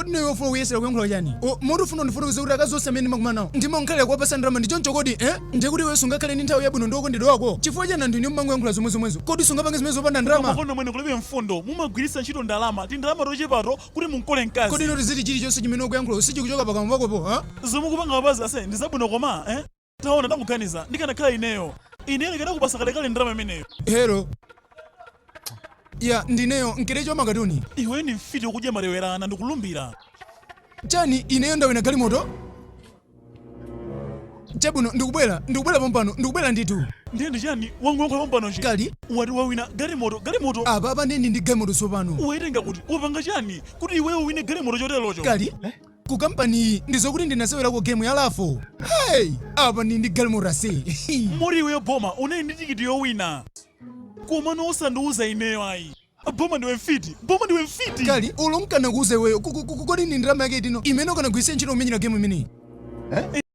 Kodi iwe ufuna kuyesera kuyankhula chani? Moti ufuna undifotokoze kuti akazi onse amene ndimakumana nawo ndimankhalira kuwapasa ndalama ndi choncho kodi? Eh? Ndiye kuti iwe sungakhale ndi nthawi yabwino ndi wokondedwa wako? Chifukwa chani anthu inu mumangoyankhula zomwezomwezo? Kodi sungapange zimenezo opanda ndalama? Makono mwene kulibe mfundo, mumagwiritsa ntchito ndalama, tindalama tochepato kuti mumkole Kodi mkazi. ino tiziti chilichonse chimene ukuyankhula sichikuchoka pakamwa pakopo? Ha? Zomwe ukupanga apazi ase ndi zabwino koma eh? Taona tangoganiza, ndikanakhala ineyo, ineyo ndikanakupasa kalekale ndalama imeneyo. Hello. Ya, ndineyo mkerechi wa makatuni. Iwe ndi mfiti wokudya matewera ana ndikulumbira. Chani, ineyo ndawina galimoto? Chabwino, ndikubwera, ndikubwera pompano, ndikubwera ndithu. Ndiye ndi chani wangoyankhula pompanochi? Kali? Wati wawina galimoto, galimoto? Apapa ndiye ndi galimoto tsopano. Waitenga kuti? Wapanga chani kuti iweyo uwine galimoto choterocho? Kali? Ku kampani iyi ndizokuti ndinasewerako game ya raffle. Hey! Apa ndi ndi galimoto ase. Moti iweyo boma unali ndi tikiti yowina. Komano osandiuza ineyo ayi. Boma ndiwe mfiti. Boma ndiwe mfiti. Kali, olo nkanakuuza iweyo, kodi ndi ndalama yake itino imene ukanagwiritsa ntchito kumenyera game imeneyi?